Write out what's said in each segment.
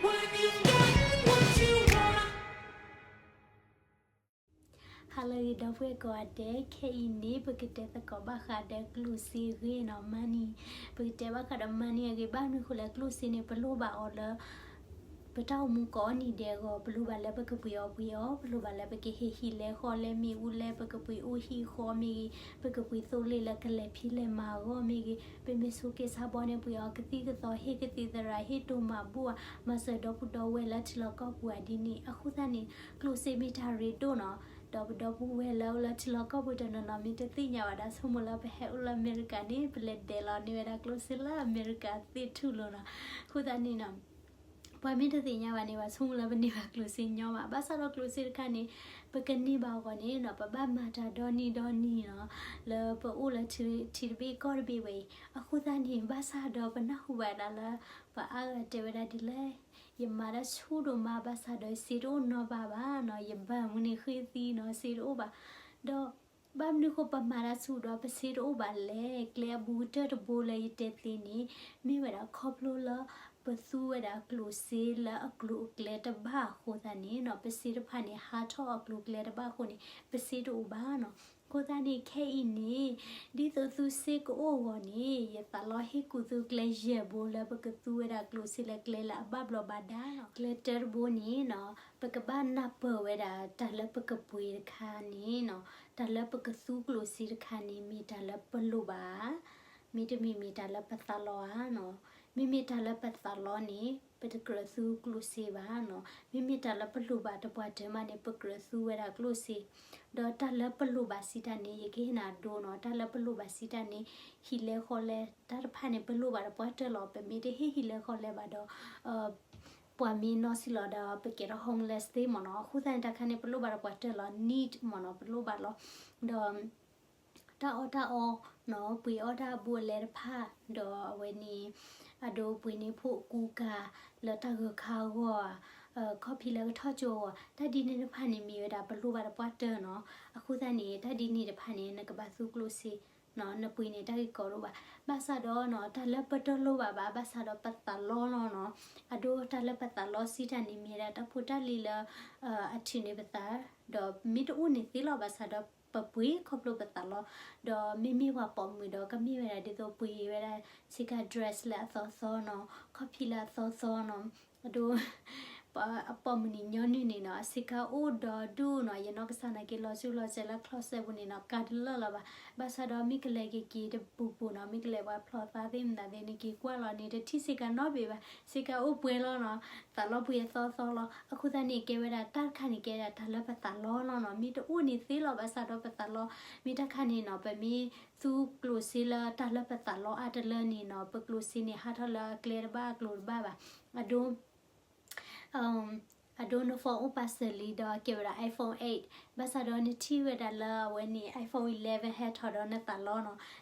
ဟါလၢအဂ့ၤ ဒီပုၢ်ဝဲၢ်ကိးဂၤဒဲး, ခဲအံၤန့ၣ် ပကတဲသကိးဘၣ်ဃးဒီးကျိၣ်စ့အဂ့ၢ်နီၤ, money. ပကတဲဘၣ်ဃးဒီး money အဂ့ၢ် ဘၣ်မနုၤဃိလဲၣ် ကျိၣ်စ့န့ၣ် ပလိၣ်ဘၣ်အီၤလၢ ပတၢ်အိၣ်မူကိးနံၤဒဲးအဂီၢ်, ပလိၣ်ဘၣ်လၢပကပှ့ၤအီၤပှ့ၤအီၤ, ပလိၣ်ဘၣ်လၢပကဟ့ၣ်ဟံၣ်လဲဃီလဲ မ့ၣ်အူလဲ ပကပှ့ၤအိၣ်ဟံၣ်ဃီမ့ၢ်ဂ့ၤ, ပကပှ့ၤသိလ့ၣ်လၢကလဲၤဖံးလဲၤမၤအဂီၢ်မ့ၢ်ဂ့ၤ, ပမ့ၢ်ဆိးက့ဆါဘီန့ၣ် ပှ့ၤအီၤကသံၣ်ကသီ ဟ့ၣ်ကသံၣ်သရၣ် ဟ့ၣ်တိၢ်မၤဘူၣ်ဧါ, မၤစၢၤဒီပုၢ်ဒီဝဲၢ်လၢထံလီၢ်ကီၢ်ပူၤဧါဒ်န့ၣ်. အဃိသတးန့ၣ် ကျိၣ်စ့မ့ၢ်တၢ်ရ့ဒိၣ်နီၤ, ဒီးပဒီပုၢ်ဝဲၢ်လၢအိၣ်လၢထံလီၢ်ကီၢ်ပူၤတနီၤနီၤ မ့ၢ်တသ့ၣ်ညါဘၣ်ဒီး ဆိကမိၣ်လၢပဟဲအိၣ်လၢအမဲရကၤန့ၣ် ပလဲၤဒဲးလီၤန့ၢ်ဝဲဒၣ်ကျိၣ်စ့လၢအမဲရကၤသ့ၣ်ထူၣ်လိၤနီၤ. အဃိသတးန့ၣ်နီၤ ပှၤမ့ၢ်တသ့ၣ်ညါဘၣ်န့ၣ် ပှၤဆိကမိၣ်လၢပန့ၢ်ဘၣ်ကျိၣ်စ့ညီဘၣ်. ဘၣ်ဆၣ်ဒီးကျိၣ်စ့တခါန့ၣ် ပကန့ၢ်ဘၣ်အဂီၢ်န့ၣ်နီၤ ပဘၣ်မၤတၢ်ဒီနံၤဒီနံၤနီၤ, လၢပအိၣ်လၢထံတဘ့ၣ်ကီၢ်တဘ့ၣ်ဝဲအံၤ. အဃိသတးန့ၣ် ဘၣ်ဆၣ်ဒီးပနၢ်ဟူဘၣ်ဒၣ်လၢ ပှၤအါဂၤတဲဝဲဒၣ်ဒ်လဲၣ်, ယမၤတၢ်ဆူၣ်ဒိၣ်မး ဘၣ်ဆၣ်ဒီးစ့တအိၣ်နီတဘျီဘၣ်နီၤ, ယဘၣ်မူန့ၣ်ဃ့သံနီၤ စ့တအိၣ်ဘၣ်. ဒီး ဘၣ်မနုၤဃိပမၤတၢ်ဆူၣ်ဒီးပစ့တအိၣ်ဘၣ်လဲၣ်. ကျဲအဘူးကတၢၢ်တဘိလၢယတဲသ့န့ၣ် မ့ၢ်ဝဲဒၣ်ခီဖျိလၢ ပသူဝဲဒၣ်ကျိၣ်စ့လၢအကျိၤအကျဲတဘၣ်အဃိသတးန့ၣ်နီၤ, ပစ့တဖၣ်န့ၣ် ဟးထီၣ်အကျိၤအကျဲတဘၣ်အဃိန့ၣ် ပစ့တအိၣ်ဘၣ်နီၤ. အဃိသတးန့ၣ် ခဲအံၤန့ၣ် ဒ်သိးသုစ့ကအိၣ်အဂီၢ်န့ၣ် ယသးလီဟ့ၣ်ကူၣ်သုကျဲယဲၢ်ဘိလၢပကသူဝဲဒၣ်ကျိၣ်စ့လၢ ကျဲလၢအဘၣ်ဘျီးဘၣ်ဒါနီၤ. ကျဲတၢတဘိန့ၣ်နီၤ ပကဘၣ်နၢ်ပၢၢ်ဝဲဒၣ် တၢ်လၢပကပှ့ၤတခါန့ၣ်နီၤ, တၢ်လၢပကသူကျိၣ်စ့တခါန့ၣ် မ့ၢ်တၢ်လၢပလိၣ်ဘၣ်ဧါ, မ့တမ့ၢ်မ့ၢ်တၢ်လၢပသးလီဧါနီၤ. မ့မ့ၢ်တၢ်လၢပသးလီန့ၣ် ပတကြၢးသူကျိၣ်စ့ဘၣ်နီၤ. မ့မ့ၢ်တၢ်လၢပလိၣ်ဘၣ်တပှၢ်တၢၢ်မးန့ၣ် ပကြၢးသူဝဲဒၣ်ကျိၣ်စ့. ဒီးတၢ်လၢပလိၣ်ဘၣ်စံးတၢ်န့ၣ် ယကဟ့ၣ်နၤဒိနီၤ. တၢ်လၢပလိၣ်ဘၣ်စံးတၢ်န့ၣ် ဟံၣ်လဲဃီလဲ တၢ်တဖၣ်န့ၣ် ပလိၣ်ဘၣ်တပှၢ်တၢၢ်လီၤ. ပမ့ၢ်တဟ့ၣ်ဟံၣ်လဲဃီလဲဘၣ်ဒီး ပှၤမ့ၢ်နီၢ်စံၣ်လီၤဒီး ပကဲထီၣ် homeless သ့မ့ၢ်နီၤ. အဃိသတးန့ၣ် တၢ်ခါန့ၣ် ပလိၣ်ဘၣ်တပှၢ်တၢၢ်လီၤ, need မ့ၢ်နီၤ, ပလိၣ်ဘၣ်လီၤ. ဒီး တၢ်အီၣ်တၢ်အီနီၤ, ပှ့ၤအီၣ်တၢ်အဘူးအလဲတဖၣ်, ဒီးအဝဲန့ၣ် အဒိပှ့ၤန့ၢ်ဖိကူကၤလၢတၢ်ဂၢၢ်ခါအဂီၢ်, ခီၣ်ဖံးလၢကထီၣ်ကၠိအဂီၢ်, တၢ်ဒ်န့ၣ်တဖၣ်န့ၣ် မ့ၢ်ဝဲဒၣ်ပလိၣ်ဘၣ်တပှၢ်တၢၢ်နီၤ. အဃိသတးန့ၣ် တၢ်ဒ်န့ၣ်တဖၣ်န့ၣ် နကဘၣ်သူကျိၣ်စ့ နပှ့ၤန့ၣ် တၢ်ဂ့ၢ်ကီဒိၣ်ဘၣ်. ဘၣ်ဆၣ်ဒီးနီၤ တၢ်လၢပတလိၣ်ဘၣ်ဘၣ်, ဘၣ်ဆၣ်ဒီးပသးလီလီၤနီၤ. အဒိတၢ်လၢပသးလီစံးတၢ်န့ၣ် မ့ၢ်ဝဲဒၣ်တၢ်ဖိတၢ်လံၤလၢ အထုးန့ၢ်ပသး, ဒီးမ့ၢ်တအိၣ်န့ၣ်သ့လီၤ, ဘၣ်ဆၣ်ဒီးပပှ့ၤခီဖျိပသးလီ. ဒီးမ့မ့ၢ်ပှၤပိာ်မုၣ်ဒီး ကမ့ၢ်ဝဲဒၣ်ဒ်သိးပှ့ၤဝဲဒၣ် ဆ့ကၤ dress လၢအသီသီနီၤ, ခီၣ်ဖံးလၢအသီသီနီၤ. အဒိ အပိာ်မုၣ်န့ၣ်ညီနုၢ်န့ၣ်နီၤ အဆ့ကၤအိၣ်ဒီးဒူၣ်နီၤ, ယနီၢ်ကစၢ်န့ၣ်က့ၤလီၤစုလီၤစဲးလၢ closet ပူၤန့ၣ်နီၤ ကၤတလၢာ်လီၤဘၣ်. ဘၣ်ဆၣ်ဒီးမ့ၢ်ကလဲၤက့ၤက့ၤတပူၤပူၤနီၤ, မ့ၢ်ကလဲၤပှၤဖျီၣ်သးသ့ၣ်မနုၤသ့ၣ် နက့ၤကွၢ်လီၤန့ၣ် တထံၣ်ဆ့ကၤနီတဘ့ၣ်ဘၣ်, ဆ့ကၤအိၣ်ပှဲၤလီၤနီၤ, သးလီပှ့ၤအသီသီလီၤ. အဃိသတးန့ၣ် ကဲဝဲဒၣ်တၢ်တခါန့ၣ် ကဲဝဲဒၣ်တၢ်လၢပသးလီလီၤနီၤ. မ့ၢ်တအိၣ်န့ၣ်သ့လီၤ, ဘၣ်ဆၣ်ဒီးပသးလီ. မ့ၢ်တၢ်တခါန့ၣ်နီၤ ပမ့ၢ်သူကျိၣ်စ့လၢတၢ်လၢပသးလီအါတလၢန့ၣ်နီၤ, ပကျိၣ်စ့န့ၣ် ဟးထီၣ်လၢအကျဲတဘၣ်အကျိၤတဘၣ်ဘၣ်. အဒိ အဒိ န phone အိၣ်ပာ်စၢၤလံဒီးကဲဝဲဒၣ် iPhone eight, ဘၣ်ဆၣ်ဒီးနထံၣ်ဝဲဒၣ်လၢအဝဲန့ၣ် iPhone eleven ဟဲထီၣ်ဒီးနသး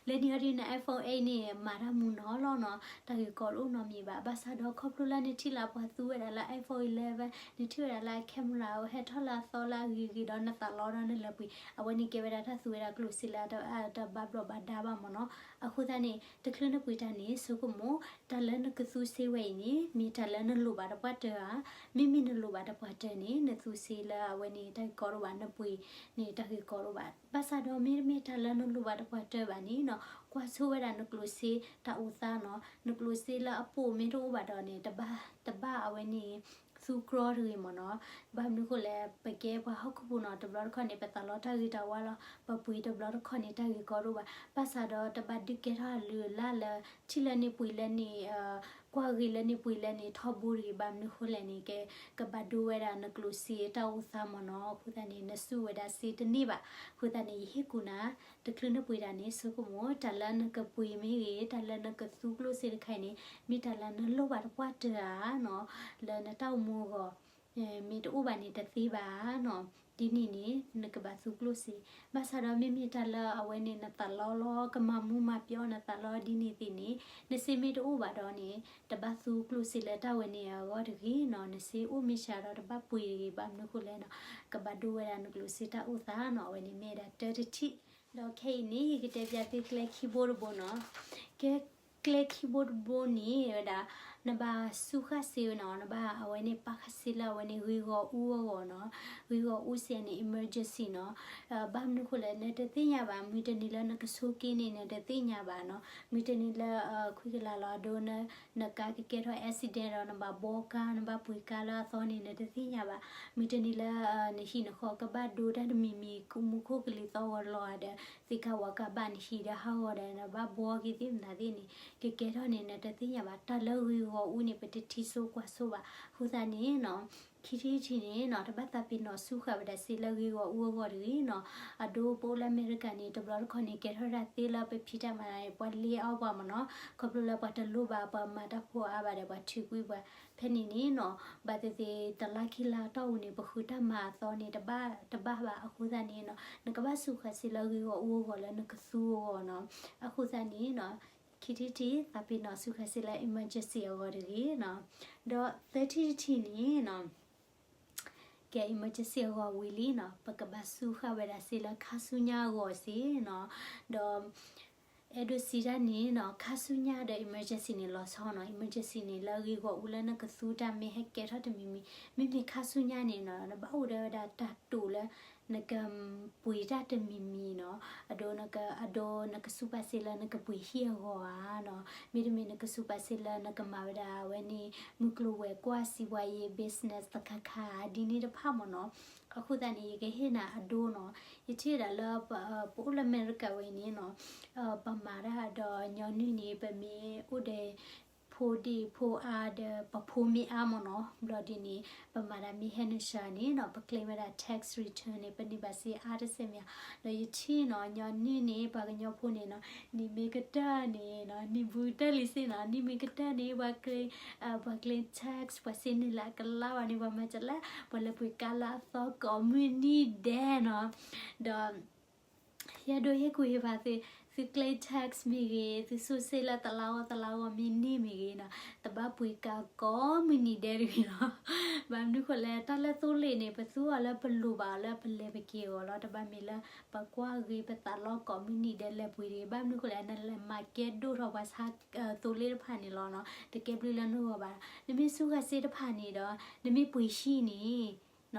လီနီၤ. လၢန့ၣ်အီၤဒ်န iPhone eight န့ၣ် မၤတၢ်မူနီၤလီၤနီၤ, တၢ်ဂ့ၢ်ကီတအိၣ်နီတမံၤဘၣ်. ဘၣ်ဆၣ်ဒီးခီဖျိလၢနထံၣ်လၢပှၤသူဝဲဒၣ်လၢ iPhone eleven, နထံၣ်ဝဲဒၣ်လၢအ camera ဟဲထီၣ်လၢအသီလၢအဂ့ၤဂ့ၤဒီးနသးလီဒီးနလဲၤပှ့ၤ, အဝဲန့ၣ်ကဲဝဲဒၣ်တၢ်သူဝဲဒၣ်ကျိၣ်စ့လၢတဘၣ်ဘျီးဘၣ်ဒါဘၣ်မ့ၢ်နီၤ. အဃိသတးန့ၣ် တချုးနပှ့ၤတၢ်န့ၣ် ဆိကမိၣ် တၢ်လၢနကသူစ့ဝဲအံၤန့ၣ် မ့ၢ်တၢ်လၢနလိၣ်ဘၣ်တပှၢ်တၢၢ်ဧါ. မ့မ့ၢ်နလိၣ်ဘၣ်တပှၢ်တၢၢ်န့ၣ် နသူစ့လၢအဝဲန့ၣ် တၢ်ဂ့ၢ်ကီတအိၣ်ဘၣ်, နပှ့ၤန့ၣ် တၢ်ဂ့ၢ်ကီတအိၣ်ဘၣ်. ဘၣ်ဆၣ်ဒီးမ့တမ့ၢ်တၢ်လၢနလိၣ်ဘၣ်တပှၢ်တၢၢ်ဘၣ်န့ၣ်နီၤ, ကွၢ်ဆိဝဲဒၣ်နကျိၣ်စ့တၢ်အိၣ်သးနီၤ, နကျိၣ်စ့လၢအပိာ်မ့ၢ်တအိၣ်ဘၣ်ဒီးန့ၣ် တဘၣ် တဘၣ်အဝဲန့ၣ် သူကြီတဂ့ၤမ့ၢ်နီၤ. ဘၣ်မနုၤဃိလဲၣ် ပကဲပှၤဟီၣ်ခိၣ်ဖိနီၤ, တဘျီတခီၣ်န့ၣ် ပသးလီတၢ်ဂ့ၤတၢ်ဝါလီၤ, ပပှ့ၤတဘျီတခီၣ်န့ၣ် တၢ်ဂ့ၢ်ကီတအိၣ်ဘၣ်. ဘၣ်ဆၣ်ဒီးတဘၣ်ဒုးကဲထီၣ်အလုၢ်အလၢ်လၢ ထံၣ်လၢန့ၣ်ပှ့ၤလၢန့ၣ် ကွၢ်ဂ့ၤလၢန့ၣ်ပှ့ၤလၢန့ၣ် ထီဘိတဂ့ၤ. ဘၣ်မနုၤဃိလဲၣ်န့ၣ် ကဲ ကဘၣ်ဒိဝဲဒၣ်နကျိၣ်စ့တၢ်အိၣ်သးမ့ၢ်နီၤ. အဃိသတးန့ၣ် နစူၢ်ဝဲဒၣ်စ့တန့ၢ်ဘၣ်. အဃိသတးန့ၣ် ယဟ့ၣ်ကူၣ်နၤ တချုးနပှ့ၤတၢ်န့ၣ် ဆိကမိၣ် တၢ်လၢနကပှ့ၤမ့ၢ်ဂ့ၤ, တၢ်လၢနကသူကျိၣ်စ့တခါအံၤန့ၣ် မ့ၢ်တၢ်လၢနလိၣ်ဘၣ်တပှၢ်တၢၢ်ဧါနီၤ, လၢနတၢ်အိၣ်မူအဂီၢ် မ့ၢ်တအိၣ်ဘၣ်န့ၣ်တသ့ဘၣ်နီၤ. ဒ်န့ၣ်န့ၣ် နကဘၣ်သူကျိၣ်စ့. ဘၣ်ဆၣ်ဒီးမ့မ့ၢ်တၢ်လၢအဝဲန့ၣ် နသးလီလီၤ ကမၤမူမၤပျီနသးလီဒ်န့ၣ်သ့ၣ်န့ၣ် နစ့မ့ၢ်တအိၣ်ဘၣ်ဒီးန့ၣ် တဘၣ်သူကျိၣ်စ့လၢတၢ်ဝဲန့ၣ်အဂီၢ်တဂ့ၤနီၤ. နစ့အိၣ်မ့ၢ်စှၤဒီးတဘၣ်ပှ့ၤတဂ့ၤ. ဘၣ်မနုၤဃိလဲၣ်နီၤ, ကဘၣ်ဒိဝဲဒၣ်နကျိၣ်စ့တၢ်အိၣ်သးနီၤ. အဝဲန့ၣ်မ့ၢ်ဝဲဒၣ်တၢတထံၣ်. ဒီးခဲအံၤန့ၣ် ယကတဲပျးသုကျဲခံဘိတဘိနီၤ. ကဲ ကျဲခံဘိတဘိန့ၣ်ဝဲဒၣ် နဘၣ်စူးဃာ်စ့ဝဲနီၤ, နဘၣ်အဝဲန့ၣ်ပာ်ဃာ်စ့လၢအဝဲန့ၣ်ဂ့ၢ်ဂီၢ်အူအဂီၢ်နီၤ, ဂ့ၢ်ဂီၢ်အူစ့န့ၣ် emergency နီၤ, ဘၣ်မနုၤဃိလဲၣ် နတသ့ၣ်ညါဘၣ်, မုၢ်တနံၤလၢနကဆိးက့န့ၣ် နတသ့ၣ်ညါဘၣ်နီၤ, မုၢ်တနံၤလၢ ခွံကလးလီၤအဒိ နကါကကဲထီၣ် accident ဒီး နဘၣ်ဘှီကါ နဘၣ်ပှ့ၤကါလၢအသီန့ၣ် နတသ့ၣ်ညါဘၣ်, မုၢ်တနံၤလၢ နဟံၣ်နဃီကဘၣ်ဒိတၢ်တမံၤမံၤ မူခိၣ်ကလံၤသီဂီၤလီၤဒီး သ့ၣ်ကါဝါကါဘၣ်နဟံၣ်ဒီးဟးဂီၤဒီး နဘၣ်ဘှီက့ၤသ့ၣ်မနုၤသ့ၣ်န့ၣ် ကကဲထီၣ်န့ၣ် နတသ့ၣ်ညါဘၣ်, တၢ်လၢဂ့ၢ်ဂီၢ်အူန့ၣ် ပတထံၣ်စိကွၢ်စိဘၣ်, အဃိသတးန့ၣ်နီၤ ခံထံၣ်တထံၣ်န့ၣ်နီၤ တဘၣ်သးပ့ၤနီၣ်စူးဃာ်ဝဲဒၣ်စ့လၢဂ့ၢ်ဂီၢ်အူအဂီၢ်တဂ့ၤနီၤ, အဒိပအိၣ်လၢအမဲရကၤန့ၣ် တဘျီတခီၣ်န့ၣ် ကဲထီၣ်ဒၣ်သ့လၢပဖံးတၢ်မၤန့ၣ် ပှၤလ့အီၣ်ပှၤမ့ၢ်နီၤ, ခီဖျိလၢပှၤတလိၣ်ဘၣ် ပှၤမၤတၢ်ဖိအါဘၣ်ဒီး ပှၤထုးကွံာ်ပှၤ, ဖဲန့ၣ်န့ၣ်နီၤ ဘၣ်သ့ၣ်သ့ၣ်တလါခံလါတီၢ်ပူၤန့ၣ် ပဃုတၢ်မၤအသီန့ၣ် တဘၣ်တဘၣ်ဘၣ်, အဃိသတးန့ၣ်နီၤ နကဘၣ်စူးဃာ်စ့လၢဂ့ၢ်ဂီၢ်အူအဂီၢ်လၢနကသူအဂီၢ်နီၤ, အဃိသတးန့ၣ်နီၤ ခံထံၣ်တထံၣ် သးပ့ၤနီၣ်စူးဃာ်စ့လၢ emergency အဂီၢ်တဂ့ၤနီၤ, ဒီးသၢထံၣ်တထံၣ်န့ၣ်နီၤ ကဲ emergency အဂီၢ်ဝံၤလံနီၤ ပကဘၣ်စူးဃာ်ဝဲဒၣ်စ့လၢခါဆူညါအဂီၢ်စ့နီၤ, ဒီး အဲၣ်ဒိးစံးတၢ်န့ၣ်နီၤ ခါဆူညါဒီး emergency န့ၣ်လီၤဆီနီၤ, emergency န့ၣ် လၢဂ့ၢ်ဂီၢ်အူလၢနကသူတၢ်မ့ၢ်ဟဲကဲထီၣ်တမံၤမံၤ, မ့မ့ၢ်ခါဆူညါန့ၣ်နီၤ နဘၣ်အိၣ်ဒီးဝဲဒၣ်တၢ်တိာ်လၢ နကပှ့ၤတၢ်တမံၤမံၤနီၤ, အဒိ အဒိ နကစူးပာ်စ့လၢနကပှ့ၤဟံၣ်အဂီၢ်ဧါနီၤ, မ့တမ့ၢ်နကစူးပာ်စ့လၢနကမၤဝဲဒၣ်အဝဲန့ၣ် မုၢ်ကျိၤဝဲၤကွာ် စီးပွားရေး business တခါခါ ဒ်န့ၣ်တဖၣ်မ့ၢ်နီၤ, အဃိသတးန့ၣ် ယကဟ့ၣ်နၤအဒိနီၤ, ယထံၣ်ဒၣ်လၢ ပအိၣ်လၢအမဲရကၤဝဲအံၤန့ၣ်နီၤ, ပမၤတၢ်ဒီးညီနုၢ်န့ၣ် ပမ့ၢ်အိၣ်ဒီး ဖိဒံဖိအါဒီး ပဖိမ့ၢ်အါမ့ၢ်နီၤ, ဘျီဒ်န့ၣ် ပမၤတၢ်မ့ၢ်ဟဲနုာ်စှၤန့ၣ်နီၤ ပ claim ဝဲဒၣ် tax return န့ၣ် ပန့ၢ်ဘၣ်စ့အါတစဲးမ့ၢ်ဧါ, ဒီးယထံၣ်နီၤ ညီနုၢ်န့ၣ် ပှၤကညီဖိန့ၣ်နီၤ နံၣ်မ့ၢ်ကတၢၢ်န့ၣ်နီၤ နံၣ်ဘူးကတၢၢ်လံစ့ၢ်နီၤ, နံၣ်မ့ၢ်ကတၢၢ်န့ၣ် ပှၤ claim အ ပှၤ claim tax ပှၤစ့န့ၢ်လၢအကလါဘၣ်န့ၣ် ပှၤမၤစၢၤလၢ ပှၤလဲၤပှ့ၤကါလၢအသီကိးမုၢ်နံၤဒဲးနီၤ, ဒီး ယအဲၣ်ဒိးဟ့ၣ်ကူၣ်ဟ့ၣ်ဖးသု, သု claim tax မ့ၢ်ဂ့ၤ, သုစူးစ့လၢတလါဂီၢ်တလါဂီၢ်မ့ၢ်န့ၢ်မ့ၢ်ဂ့ၤနီၤ, တဘၣ်ပှ့ၤကါကိးမုၢ်နံၤဒဲးတဂ့ၤလီၤ. ဘၣ်မနုၤဃိလဲၣ် တၢ်လၢသိလ့ၣ်န့ၣ် ပသူအီၤလၢပလိၣ်ဘၣ်အီၤလၢပလဲၤပက့ၤအဂီၢ်လီၤ. တဘၣ်မ့ၢ်လၢပကွၢ်ဂ့ၤပသးလီကိးမုၢ်နံၤဒဲးလဲၤပှ့ၤတဂ့ၤ. ဘၣ်မနုၤဃိလဲၣ် နလဲၤမၤကဲဒိၣ်ထီၣ်ပှၤဆါသိလ့ၣ်တဖၣ်န့ၣ်လီၤနီၤ, တကဲဘျုးလၢနဂီၢ်ဘၣ်. နမ့ၢ်စူးဃာ်စ့တဖၣ်န့ၣ်ဒီး နမ့ၢ်ပှ့ၤဟံၣ်န့ၣ်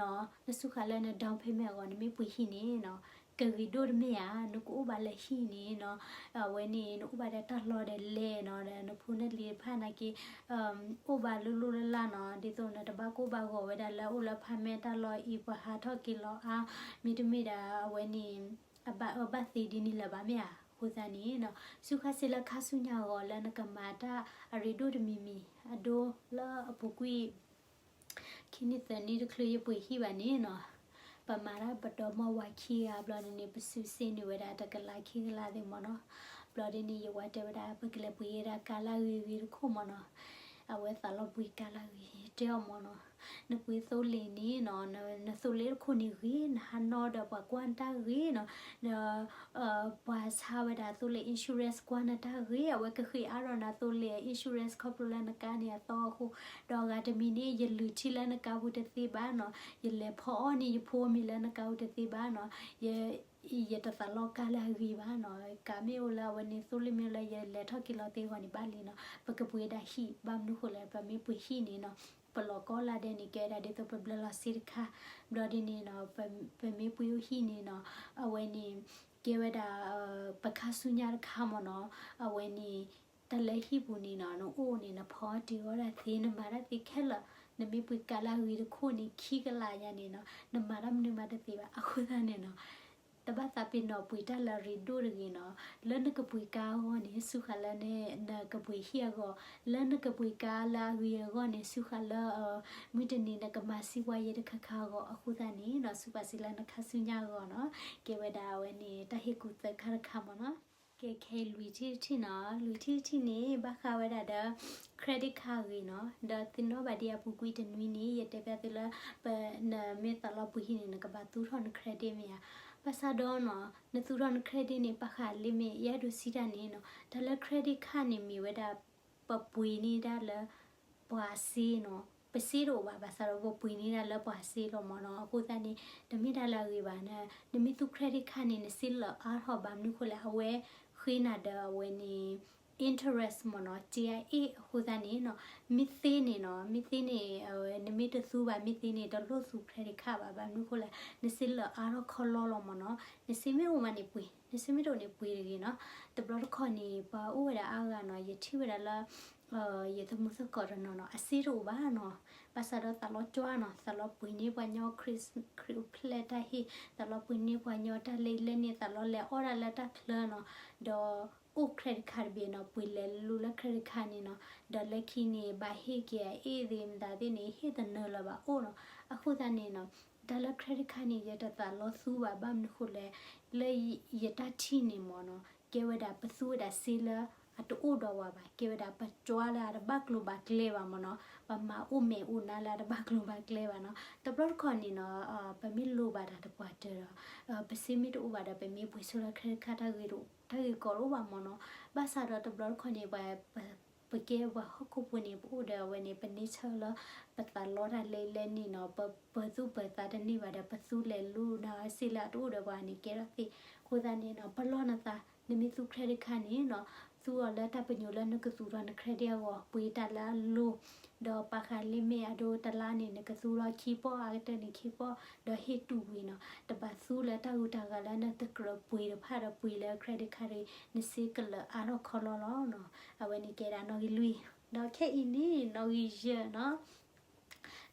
နစူးဃာ်လၢန down payment အဂီၢ် နမ့ၢ်ပှ့ၤဟံၣ်န့ၣ်နီၤ ကဂ့ၤဒိၣ်တမ့ၢ်ဧါ, နကအိၣ်ဘၣ်လၢဟံၣ်န့ၣ်နီၤ, အဝဲန့ၣ် နအိၣ်ဘၣ်ဒီးတၢ်လီၢ်ဒီးလဲၣ်နီၤ, ဒီးနဖိနလံၤတဖၣ်နာ်က့ အိၣ်ဘၣ်လိၤလိၤလၢ်လၢ်နီၤ, ဒ်သိးနတဘၣ်ကိၢ်ဘၣ်ဂီၤဝဲဒၣ်လၢအိၣ်လၢ apartment တၢ်လီၢ်အံၤ ပှၤဟးထီၣ်က့ၤလီၤအါ, မ့တမ့ၢ်ဒၣ်အဝဲန့ၣ် အဘၣ်အၢဘၣ်သီဒ်န့ၣ်လၢၤဘၣ်မ့ၢ်ဧါ. အဃိသတးန့ၣ်နီၤ စူးဃာ်စ့လၢခါဆူညါအဂီၢ်လၢနကမၤတၢ်အရ့ဒိၣ်တမံၤမံၤ, အဒိလၢအပူၤကွံာ် ခံနံၣ်သၢနံၣ်တချုးယပှ့ၤဟံၣ်ဘၣ်န့ၣ်နီၤ, ပမၤတၢ်ပဒီမါဝၤခံဂၤဘျီန့ၣ်န့ၣ် ပစူးစ့န့ၢ်ဝဲဒၣ်တကလးခံကလးသ့ၣ်မ့ၢ်နီၤ. ဘျီဒ်န့ၣ် ယဝၤတဲဝဲဒၣ် ပကလဲၤပှ့ၤဝဲဒၣ်ကါလၢအဂ့ၤဂ့ၤတခိၣ်မ့ၢ်နီၤ. အဝဲသးလီၤပှ့ၤကါလၢအဂ့ၤ တဲအီၤမ့ၢ်နီၤ, နပှ့ၤသိလ့ၣ်န့ၣ်နီၤ, နသိလ့ၣ်တခိၣ်န့ၣ်ဂ့ၤ, နဟးနီၤဒီးပှၤကွၢ်နတၢ်ဂ့ၤနီၤ, ဒီး ပှၤဆါဝဲဒၣ်သိလ့ၣ် insurance ကွၢ်နတၢ်ဂ့ၤ, အဝဲကဃ့အါထီၣ်နၤသိလ့ၣ် insurance ခီဖျိလၢနကါန့ၣ်အသီအဃိ, ဒီးအဂၤတမံၤန့ၣ် ယလုၢ်ထံလၢနကါပူၤတသ့ဘၣ်နီၤ, ယလဲၤဖီအီၣ်န့ၢ်ယဖိအမံၤလၢနကါပူၤတသ့ဘၣ်နီၤ, ယ ယတသးလီကါလၢအဂ့ၤဘၣ်နီၤ, ကါမ့ၢ်အိၣ်လၢအဝဲန့ၣ် သိလ့ၣ်မ့ၢ်အိၣ်လၢယလဲၤထီၣ်က့ၤလီၤသ့အဂီၢ်န့ၣ်ဘၣ်လံနီၤ, ပကပှ့ၤဒၣ်ဟံၣ်, ဘၣ်မနုၤဃိလဲၣ် ပမ့ၢ်ပှ့ၤဟံၣ်န့ၣ်နီၤ, ပလီၤကီလၢဒဲးန့ၣ် ကဲဝဲဒၣ်ဒ်သိးပဘျၢလီၤစ့တခါ, ဘျီဒ်န့ၣ်နီၤ, ပမ့ၢ်ပှ့ၤအိၣ်ဟံၣ်န့ၣ်နီၤ, အဝဲန့ၣ် ကဲဝဲဒၣ် ပခါဆူညါတခါမ့ၢ်နီၤ, အဝဲန့ၣ် တၢ်လၢဟံၣ်ပူၤန့ၣ်နီၤ, နအိၣ်န့ၣ် နဖီအီၣ်တ့ၤအီၣ်ဒၣ်သ့, နမၤတၢ်သ့ခဲလၢာ်, နမ့ၢ်ပှ့ၤကါလၢအဂ့ၤတခိၣ်န့ၣ် ခံကလးညါန့ၣ်နီၤ, နမၤတၢ်မနုၤမးတသ့ဘၣ်, အဃိသတးန့ၣ်နီၤ တဘၣ်သးပ့ၤနီၣ်ပှ့ၤတၢ်လၢအရ့ဒိၣ်တဂ့ၤနီၤ, လၢနကပှ့ၤကါအဂီၢ်န့ၣ် စူးဃာ်လၢနကပှ့ၤဟံၣ်အဂီၢ်, လၢနကပှ့ၤကါလၢအဂ့ၤအဂီၢ်န့ၣ် စူးဃာ်လၢ မုၢ်တနံၤနကမၤစံးဝါယဲတခါခါအဂီၢ်, အဃိသတးန့ၣ်နီၤ စူးပာ်စ့လၢနခါဆူညါအဂီၢ်နီၤ, ကဲဝဲဒၣ်အဝဲန့ၣ် တၢ်ဟ့ၣ်ကူၣ်သၢခါတခါမ့ၢ်နီၤ. ကဲခဲအံၤလွံၢ်ထံၣ်တထံၣ်နီၤ, လွံၢ်ထံၣ်တထံၣ်န့ၣ် ဘၣ်ဃးဝဲဒၣ်ဒီး credit card အဂ့ၢ်နီၤ, ဒီးသုနီၣ်ဘၣ်ဒံးအပူၤကွံာ်တနွံန့ၣ် ယတဲဘၣ်သုလၢ ပ နမ့ၢ်သးလီပှ့ၤဟံၣ်န့ၣ် နကဘၣ်သူထီၣ်န credit မ့ၢ်ဧါ, ဘၣ်ဆၣ်ဒီးနီၤ နသူထီၣ်န credit န့ၣ် ဘၣ်ဃးလၢမ့ၢ် ယအဲၣ်ဒိးစံးတၢ်န့ၣ်နီၤ, တၢ်လၢ credit card န့ၣ်မ့ၢ်ဝဲဒၣ် ပပှ့ၤန့ၢ်ဒၣ်လၢ ပှၤစ့နီၤ, ပစ့တအိၣ်ဘၣ်, ဘၣ်ဆၣ်ဒီးပပှ့ၤန့ၢ်ဒၣ်လၢပှၤစ့လီၤမ့ၢ်နီၤ, အဃိသတးန့ၣ် တမ့ၢ်တၢ်လၢအဂ့ၤဘၣ်, နမ့ၢ်သူ credit card န့ၣ် နစ့လီၤအါထီၣ်ဘၣ်, မနုၤဃိလဲၣ် အဝဲဃ့နၤဒီးအဝဲန့ၣ် interest မ့ၢ်နီၤ စ့အအ့ၣ်အဃိသတးန့ၣ်နီၤ မ့ၢ်သ့န့ၣ်နီၤ မ့ၢ်သ့န့ၣ် နမ့ၢ်တသူဘၣ် မ့ၢ်သ့န့ၣ် တလိၣ်သူ credit card ဘၣ် ဘၣ်မနုၤဃိလဲၣ် နစ့လၢအါထီၣ်ခီလီလီၤမ့ၢ်နီၤ နစ့မ့ၢ်အိၣ်မးန့ၣ်ပှ့ၤ နစ့မ့ၢ်တအိၣ်န့ၣ်ပှ့ၤတဂ့ၤနီၤ တဘျီတခီၣ်န့ၣ် ပှၤအိၣ်ဝဲဒၣ်အါဂၤနီၤ ယထံၣ်ဝဲဒၣ်လၢ ယသမူသကိးတနီၤနီၤ အစ့တအိၣ်ဘၣ်နီၤ ဘၣ်ဆၣ်ဒီးသးလီကွၢ်နီၤ သးလီပှ့ၤန့ၢ်ပှၤညီ ခရံာ်အိၣ်ဖျဲၣ်တၢ်ဟ့ၣ် သးလီပှ့ၤန့ၢ်ပှၤညီတၢ်လဲၤလဲၣ်န့ၣ် သးလီလဲၤအီၣ်ဒၣ်လၢတၢ်ချၢနီၤ ဒီးအိၣ် credit card တဘ့ၣ်နီၤ ပှ့ၤလဲၤလူၤလၢ credit card န့ၣ်နီၤ ဒီးလၢခံန့ၣ် ဘၣ်ဟ့ၣ်က့ၤအအ့ၣ်သ့ၣ်မတၤသ့ၣ်န့ၣ် ဟ့ၣ်တနၢၤလၢၤဘၣ်အိၣ်နီၤ အဃိသတးန့ၣ်နီၤ တၢ်လၢ credit card န့ၣ် ယတသးလီသူဘၣ် ဘၣ်မနုၤဃိလဲၣ် လၢယတၢ်ထံၣ်န့ၣ်မ့ၢ်နီၤ ကဲဝဲဒၣ်ပသူဝဲဒၣ်စ့လၢအတအိၣ်ဒီးဝဲဘၣ် ကဲဝဲဒၣ်ပကွၢ်လၢအတဘၣ်ကျိၤဘၣ်ကျဲဘၣ်မ့ၢ်နီၤ ပမၤအိၣ်မဲာ်အိၣ်နါလၢအတဘၣ်ကျိၤဘၣ်ကျဲဘၣ်နီၤ တဘျီတခီၣ်န့ၣ်နီၤ ပမ့ၢ်လိၣ်ဘၣ်တၢ်တပှၢ်တၢၢ်ဒီး ပစ့မ့ၢ်တအိၣ်ဘၣ်ဒီး ပမ့ၢ်ပှ့ၤဆိလၢ credit card တၢ်ဂ့ၢ်တအိၣ် တၢ်ဂ့ၢ်ကီတအိၣ်ဘၣ်မ့ၢ်နီၤ ဘၣ်ဆၣ်ဒီးတဘျီတခီၣ်န့ၣ် ပ ပကဲပှၤဟီၣ်ခိၣ်ဖိန့ၣ် ပအိၣ်ဒီးအဝဲန့ၣ် ပ nature လၢ ပသးလီတၢ်လဲၤလဲၣ်န့ၣ်နီၤ ပ ပသူၣ်ပသးတန့ၢ်ဘၣ်ဒီး ပသူလဲၤလိၤဒီးစ့လၢအတအိၣ်ဒီးပှၤန့ၣ် ကဲထီၣ်သ့ အဃိသတးန့ၣ်နီၤ ပလီၢ်နသး နမ့ၢ်သူ credit card န့ၣ်နီၤ သူအီၤလၢတၢ်ပညိၣ်လၢနကသူၣ်ထီၣ်န credit အဂီၢ် ပှ့ၤတၢ်လၢအလိၤ ဒီးပာ်ဃာ် limit အဒိ တလါန့ၣ် နကသူလီၤခံပီၢ် အကတၢၢ်န့ၣ်ခံပီၢ် ဒီးဟ့ၣ်တူၢ်ဝံၤနီၤ တဘၣ်သူလၢတၢ်ဂုၤတၢ်ဂၤလၢနတကြၢးပှ့ၤတဖၣ်ဒီးပှ့ၤလၢ credit card တဂ့ၤ နစ့ကလၢာ်အါထီၣ်ခီလီလီၤနီၤ အဝဲန့ၣ်ကဲဒၣ်နီၣ်ဂံၢ်လွံၢ် ဒီးခဲအံၤန့ၣ် နီၣ်ဂံၢ်ယဲၢ်နီၤ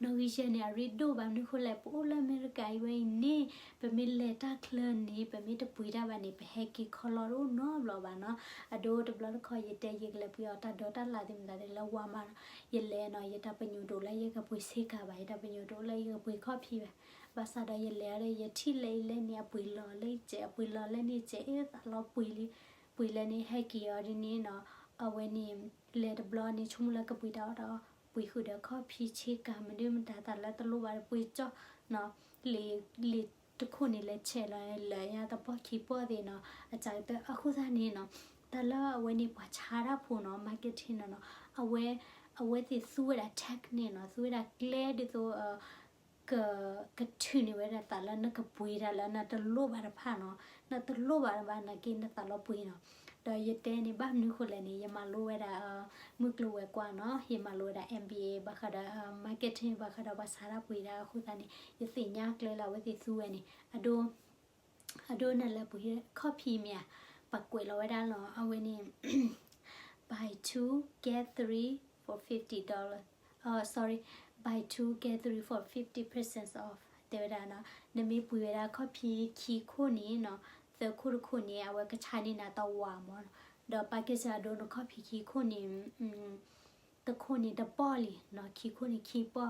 နီၣ်ဂံၢ်ယဲၢ်န့ၣ် အရ့ဒိၣ်ဘၣ်မနုၤဃိလဲၣ် ပအိၣ်လၢအမဲရကၤအံၤဝဲအံၤန့ၣ် ပမ့ၢ်လဲၤတၢ်ချၢန့ၣ် ပမ့ၢ်တပှ့ၤတၢ်ဘၣ်န့ၣ် ပဟဲက့ၤခီလီတအိၣ်နီတဘျီဘၣ်နီၤ အဒိတဘျီတခီၣ် ယတဲယကလဲၤပှ့ၤအီၣ်တၢ်ဒီးတၢ်လၣ်သ့ၣ်မတၤသ့ၣ်လၢ Walmart နီၤ ယလဲၤနီၤ ယတၢ်ပညိၣ်တအိၣ်လၢယကပှ့ၤစ့ကၤဘၣ် ယတၢ်ပညိၣ်တအိၣ်လၢယကပှ့ၤခီၣ်ဖံးဘၣ် ဘၣ်ဆၣ်ဒီးယလဲၤအီၤဒီး ယထံၣ်လၢအံၤလဲၣ်န့ၣ် အပှ့ၤလီၤလၢယစဲး အပှ့ၤလီၤလၢန့ၣ်စဲး အ့ၣ်သးလီပှ့ၤလံ ပှ့ၤလၢန့ၣ်ဟဲက့ၤအီၤဒ်န့ၣ်နီၤ အဝဲန့ၣ် လဲၤတဘျီန့ၣ် ဆိကမိၣ်လၢကပှ့ၤတၢ်အီၣ်တၢ်အီ ပှ့ၤဃုာ်ဒီးခီၣ်ဖံးဆ့ကၤ မနုၤမတၤသးလၢတလိၣ်ဘၣ်ဒီးပှ့ၤကၠီနီၤ လံာ် လံာ်တခိၣ်န့ၣ်လဲၤဆဲးလီၤ လၢညါတပီၢ်ခံပီၢ်သ့ၣ်နီၤ အစှၤကတၢၢ် အဃိသတးန့ၣ်နီၤ တၢ်လၢအဝဲန့ၣ်ပှၤဆါတၢ်ဖိနီၤ marketing နီၤနီၤ အဝဲ အဝဲသ့ၣ်သူဝဲဒၣ် tech န့ၣ်နီၤ သူဝဲဒၣ်ကျဲဒ်သိး က ကထုးန့ၢ်ဝဲဒၣ်သးလၢနကပှ့ၤတၢ်လၢနတလိၣ်ဘၣ်တဖၣ်နီၤ နတလိၣ်ဘၣ်တဘၣ်နာ်က့နသးလီပှ့ၤနီၤ ဒီးယတဲန့ၣ်ဘၣ်မနုၤဃိလဲၣ်န့ၣ် ယမၤလိဝဲဒၣ် မုၢ်ကျိၤဝဲၤကွာ်နီၤ ယမၤလိဝဲဒၣ် M B A ဘၣ်ဃးဒီး marketing ဘၣ်ဃးဒီးပှၤဆါတၢ်ပှ့ၤတၢ်အဃိသတးန့ၣ် ယသ့ၣ်ညါကျဲလၢအဝဲသ့ၣ်သူဝဲန့ၣ် အဒိ အဒိနလဲၤပှ့ၤခီၣ်ဖံးမ့ၢ်ဧါ ပှၤကွဲးလီၤဝဲဒၣ်လီၤ အဝဲန့ၣ် buy two get three for fifty dollar oh sorry buy two get three for fifty percent off တဲဝဲဒၣ်နီၤ နမ့ၢ်ပှ့ၤဝဲဒၣ်ခီၣ်ဖံးခံခိၣ်န့ၣ်နီၤ သၢခိၣ်တခိၣ်န့ၣ် အဝဲကဆါန့ၢ်နၤတဝာ်မးနီၤ ဒီး package အဒိနခီၣ်ဖံးခံခိၣ်န့ၣ် တခိၣ်န့ၣ်တပီၢ်လံနီၤ ခံခိၣ်န့ၣ်ခံပီၢ်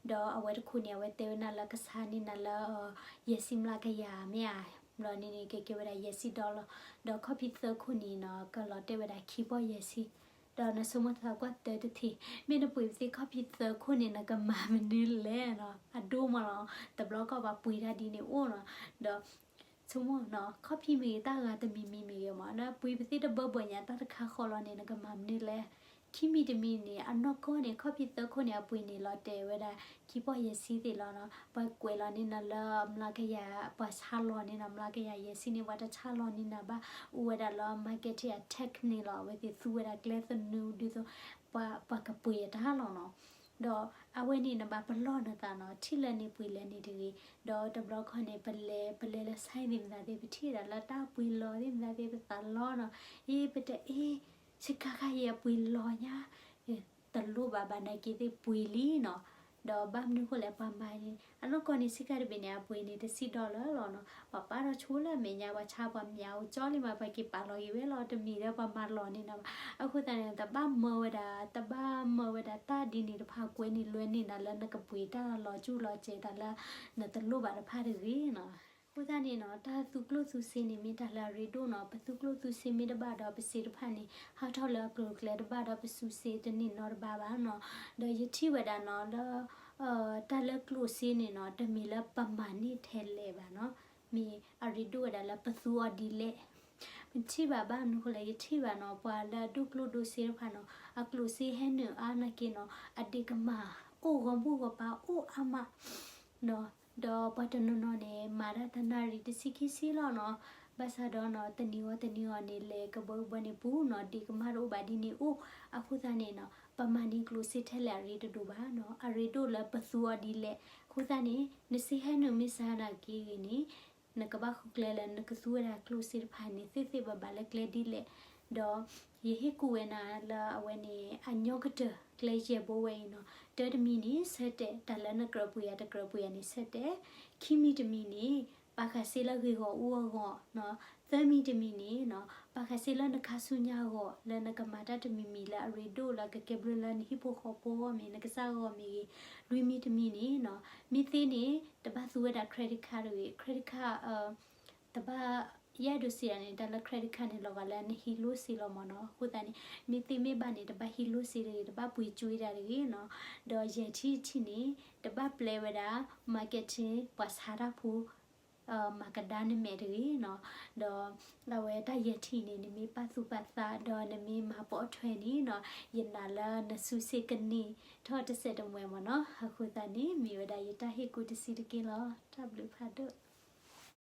ဒီးအဝဲတခိၣ်န့ၣ် အဝဲတဲဝဲနၤလၢကဆါန့ၢ်နၤလၢ ယဲၢ်ဆံမျးကယၤမ့ၢ်ဧါ ဘျီန့ၣ်န့ၣ် ကကဲဝဲဒၣ်ယဲၢ်ဆံ dollar ဒီးခီၣ်ဖံးသၢခိၣ်န့ၣ်နီၤ ကလီၤတဲာ်ဝဲဒၣ်ခံပီၢ်ယဲၢ်ဆံ ဒီးနဆိကမိၣ်သးကွၢ်တၢတထံၣ် မ့ၢ်နပှ့ၤပသ့ခီၣ်ဖံးသၢခိၣ်န့ၣ် နကမၤမနုၤလဲၣ်နီၤ အဒိမးလီၤ တဘျီကီၢ်ပှၤပှ့ၤတၢ်ဒ်န့ၣ်အိၣ်နီၤ ဒီး ဆိကမိၣ်နီၤ ခီၣ်ဖံးမ့ၢ်ဂ့ၤ တၢ်ဂၤတမံၤမံၤမ့ၢ်ဂ့ၤမး နပှ့ၤပသ့တဘၢဘၢညါတၢ်တခါဃီလီၤန့ၣ် နကမၤမနုၤလဲၣ် ခံမံၤတမံၤန့ၣ် အနီၢ်ကီၢ်န့ၣ် ခီၣ်ဖံးသၢခိၣ်န့ၣ် အပှ့ၤန့ၣ်လီၤတဲာ်ဝဲဒၣ် ခံပီၢ်ယဲၢ်ဆံသ့ၣ်လီၤနီၤ ပှၤကွဲးလီၤန့ၢ်နၤလၢမျးကယၤ ပှၤဆါလီၤန့ၢ်နၤ မျးကယၤယဲၢ်ဆံန့ၣ် ပှၤတဆါလီၤန့ၢ်နၤဘၣ် အိၣ်ဝဲဒၣ်လၢ marketing အ tech န့ၣ်လီၤ အဝဲသ့ၣ်သူဝဲဒၣ်ကျဲသနူဒ်သိး ပှၤ ပှၤကပှ့ၤအတၢ်လီၤနီၤ ဒီးအဝဲန့ၣ်နဘၣ်ပလီၢ်နသးနီၤ ထံၣ်လၢန့ၣ်ပှ့ၤလၢန့ၣ်တဂ့ၤ ဒီးတဘျီခီန့ၣ် ပလဲၤ ပလဲၤလၢ site သ့ၣ်မတၤသ့ၣ် ပထံၣ်ဝဲဒၣ်လၢတၢ်ပှ့ၤလီၤသ့ၣ်မတၤသ့ၣ် ပသးလီၤနီၤ အ့ ပတအ့ ဆ့ကၤခါအံၤအပှ့ၤလီၤညါ တလိၣ်ဘၣ်ဘၣ်နာ်က့သ့ၣ်ပှ့ၤလံနီၤ ဒီးဘၣ်မနုၤဃိလဲၣ် ပှၤမၤန့ၣ် အနီၢ်ကီၢ်န့ၣ် ဆ့ကၤတဘ့ၣ်န့ၣ် အပှ့ၤန့ၣ် တဆံ dollar လီၤနီၤ ပှၤပာ်ထီၣ်ဆိလၢအမဲာ်ညါ ပှၤဆါပှၤမၠးအိၣ်ကၠီလံမး ပှၤက့ၤပာ်လီၤက့ၤဝဲလီၤ တမံၤလၢပှၤမၤလီၤန့ၢ်နၤဘၣ် အဃိသတးန့ၣ် တဘၣ်မၢဝဲဒၣ် တဘၣ်မၢဝဲဒၣ်တၢ်ဒ်န့ၣ်တဖၣ် ကွဲန့ၢ်လွဲန့ၢ်နၤလၢနကပှ့ၤတၢ်လီၤကူလီၤစဲးတၢ်လၢ နတလိၣ်ဘၣ်တဖၣ်တဂ့ၤနီၤ အဃိသတးန့ၣ်နီၤ တၢ်သူကျိၣ်သူစ့န့ၣ် မ့ၢ်တၢ်လၢအရ့ဒိၣ်နီၤ ပသူကျိၣ်သူစ့မ့ၢ်တဘၣ်ဒီးပစ့တဖၣ်န့ၣ် ဟးထီၣ်လၢအကျိၤအကျဲတဘၣ်ဒီးပစူးစ့တန့ၢ်နီတဘျီဘၣ်နီၤ ဒီးယထံၣ်ဝဲဒၣ်နီၤလၢ တၢ်လၢကျိၣ်စ့န့ၣ်နီၤ တမ့ၢ်လၢပမၤန့ၢ်ထဲလဲၣ်ဘၣ်နီၤ မ့ၢ်အရ့ဒိၣ်ဝဲဒၣ်လၢပသူအီၤဒ်လဲၣ် ပထံၣ်ဘၣ်ဘၣ်မနုၤဃိလဲၣ် ယထံၣ်ဘၣ်နီၤ ပှၤလၢအဒိၣ်ကျိၣ်ဒိၣ်စ့တဖၣ်နီၤ အကျိၣ်စ့ဟဲနုာ်အါနာ်က့နီၤ အဒ့ၣ်ကမၢ်အိၣ်ဂီၤဘူၣ်ဂီၤပၤအိၣ်အါမး ဒီးပှၤတနီၤနီၤန့ၣ် မၤတၢ်တနၣ်ရံၣ်တဆံခံဆံလီၤနီၤ ဘၣ်ဆၣ်ဒီးနီၤ တနံၤဂီၤတနံၤဂီၤန့ၣ် လဲၤကဘၢကဘၢန့ၣ်ပူၤနီၤ ဒ့ကမၣ်တအိၣ်ဘၣ်ဒ်န့ၣ်အိၣ်, အဃိသတးန့ၣ်နီၤ ပမၤန့ၢ်ကျိၣ်စ့ထဲလဲၣ်အရ့တဒိၣ်ဘၣ်နီၤ အရ့ဒိၣ်လၢပသူအီၤဒ်လဲၣ်, အဃိသတးန့ၣ် နစ့ဟဲနုာ်မ့ၢ်စှၤနာ်က့ဂ့ၤန့ၣ် နကဘၣ်ဃုကျဲလၢနကသူဝဲဒၣ်ကျိၣ်စ့တဖၣ်န့ၣ် သ့သ့ဘၣ်ဘၣ်လၢကျဲဒ်လဲၣ်, ဒီးယဟ့ၣ်ကူၣ်ဝဲနၤလၢအဝဲန့ၣ် အညီကတၢၢ်ကျဲယဲၢ်ဘိဝဲအံၤနီၤ, တၢတမံၤန့ၣ် ဆၢတဲာ်တၢ်လၢနကြၢးပှ့ၤယၤတကြၢးပှ့ၤယၤန့ၣ်ဆၢတဲာ်, ခံမံၤတမံၤန့ၣ် ပာ်ဃာ်စ့လၢဂ့ၢ်ဂီၢ်အူအဂီၢ်နီၤ, သၢမံၤတမံၤန့ၣ်နီၤ ပာ်ဃာ်စ့လၢနခါဆူညါအဂီၢ် လၢနကမၤတၢ်တမံၤမံၤလၢအရ့ဒိၣ်လၢကကဲဘျုးလၢနဟံၣ်ဖိဃီဖိအဂီၢ်မ့ၢ် နကစၢ်အဂီၢ်မ့ၢ်ဂ့ၤ, လွံၢ်မံၤတမံၤန့ၣ်နီၤ မ့ၢ်သ့န့ၣ် တဘၣ်သူဝဲဒၣ် credit card တဂ့ၤ, credit card တဘၣ် ယအဲၣ်ဒိးစံးဒၣ်န့ၣ် တၢ်လၢ credit card န့ၣ် လီၤဂာ်လၢနဟံးလိၢ်စ့လီၤမ့ၢ်နီၤ, အဃိသတးန့ၣ် မ့ၢ်သ့မ့ၢ်ဘၣ်န့ၣ် တဘၣ်ဟံးလိၢ်စ့တဂ့ၤ, တဘၣ်ပှ့ၤကွံာ်တၢ်တဂ့ၤနီၤ, ဒီးယဲၢ်ထံၣ်တထံၣ်န့ၣ် တဘၣ်ပျဲဝဲဒၣ် marketing ပှၤဆါတၢ်ဖိ မၤကဒါနမဲာ်တဂ့ၤနီၤ, ဒီးအဝဲတၢ်ယဲၢ်ထံၣ်န့ၣ် နမ့ၢ်ပာ်သူၣ်ပာ်သး ဒီးနမ့ၢ်မၤပိာ်ထွဲန့ၣ်နီၤ, ယနာ်လၢနစုစ့ကန့ၢ်ထီၣ်တစဲးတမှဲၤမ့ၢ်နီၤ, အဃိသတးန့ၣ် မ့ၢ်ဝဲဒၣ်ယတၢ်ဟ့ၣ်ကူၣ်တဆံးတက့ၢ်လီၤ. တၢ်ဘျုးဖးဒိၣ်.